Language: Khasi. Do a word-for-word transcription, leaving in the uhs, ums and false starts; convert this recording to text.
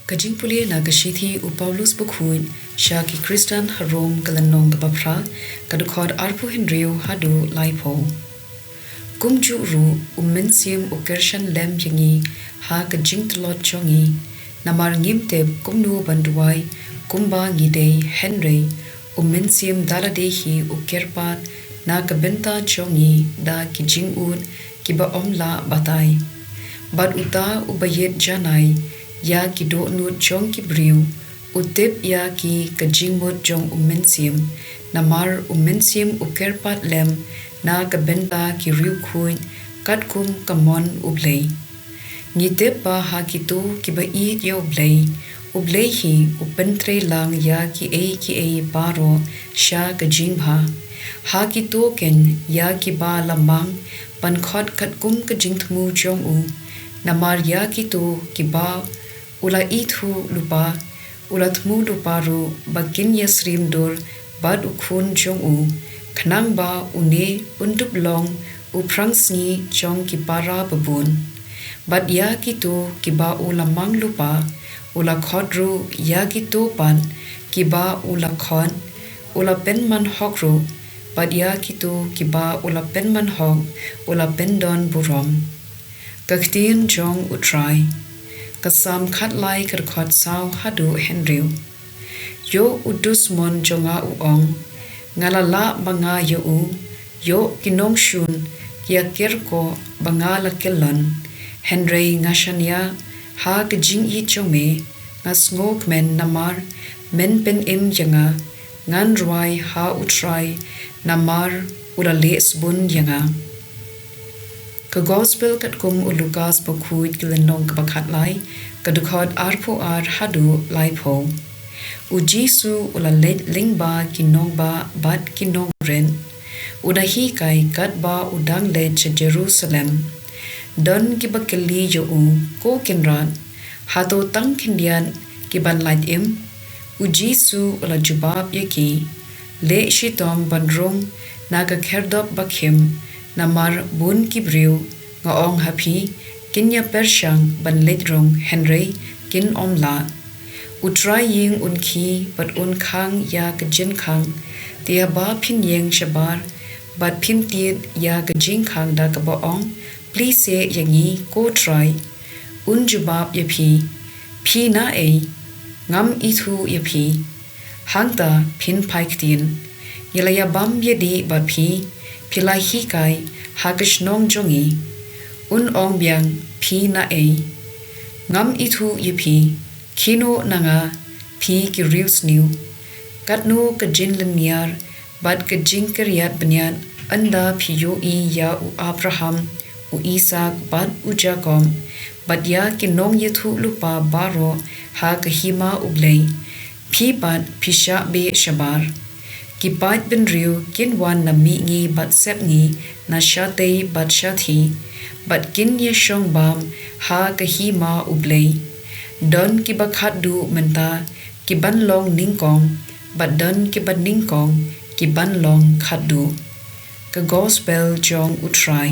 Ka jingpule na ka shithi u Paulus bakhuid sha ki Khristan ha Rom, ka lynnong kaba phra, ka dkhot arphew hynriew haduh laiphew. Kumjuh ruh, u Mynsiem u kyrshan lem ïa ngi ha ka jingtlot jong ngi, namar ngim tip kumno ban duwai kumba ngi dei, hynrei u Mynsiem da lade hi u kyrpad na ka bynta jong ngi da ki jingud kiba ym lah batai. Bad uta uba ïeit janai ïa ki dohnud jong ki briew, u tip ïa ki ka jingmut jong u Mynsiem, namar u Mynsiem u kyrpad lem na ka bynta ki riewkhuid katkum ka mon U Blei. Ngi tip ba ha kito kiba ïeit ïa U Blei, U Blei hi u pyntrei lang ïa kiei kiei baroh sha ka jingbha. Ha kito keiñ ïa kiba la mang ban khot katkum ka jingthmu jong u. Namar ïa kito kiba u la ithuh lypa, u la thmu lypa ruh ba kin ïasyriem dur bad u Khun jong u, khnang ba une un dup long u phrangsngi jong ki para babun. Bad ïa kito kiba u la mang lypa, u la khot ruh; ïa kito pat kiba u la khot, u la pynman hok ruh; bad ïa kito kiba u la pynman hok, u la pyndon burom. Ka ktien jong U Trai. Ka Salm khatlai, ka dkhot saw haduh hynriew. Ïoh u dusmon jong nga u ong, nga la lah ba nga ïa u; ïoh ki nongshun ki ïakyrkoh ba nga la kyllon. Hynrei nga shaniah ha ka jingïeit jong me; nga sngewkmen namar men pynim ïa nga; ngan rwai ha U Trai, namar u la leh sbun ïa nga. Ka Gospel katkum u Lukas bakhuid, ka lynnong kaba khatlai, ka dkhot arphew ar haduh laiphew. U Jisu u la leit lyngba ki nongbah bad ki nongrit, u da hikai katba u dang leit sha Jerusalem. Don kiba kylli ïa u, Ko Kynrad, hato tang khyndiat ki ban lait im? U Jisu u la jubab ïa ki, Leh shitom ban rung na ka khyrdop bakhim, namar bun ki briew, nga ong ha phi, kin ïapyrshang ban leit rung, hynrei kin ym lah. U trai ïing un khie bad un khang ïa ka jingkhang. Te haba phin ïeng shabar bad phin tied ïa ka jingkhang da kaba ong, Plie seh ïa ngi, ko Trai, un jubab ïa phi, Phi naei? Ngam ithuh ïa phi. Hangta phin phai ktien, Ngi la ïabam ïadih bad phi, phi la hikai ha ka shnong jong ngi. Un ong biang, Phi naei? Ngam ithuh ïa phi. Khie noh na nga, phi ki riewsniew. Katno ka jinglynñiar bad ka jingkyrïat bniat ynda phi ïohi ïa u Abraham, u Isaak bad u Jakob, bad ïa ki nongïathuhlypa baroh ha ka hima U Blei, phi pat phi shah beh shabar. Ki paid bynriew kin wan na mihngi bad sepngi, na shatei bad shathie, bad kin ïashong bam ha ka hima U Blei. Don kiba khatduh mynta ki ban long nyngkong, bad don kiba nyngkong ki ban long khatduh. Ka Gospel jong U Trai.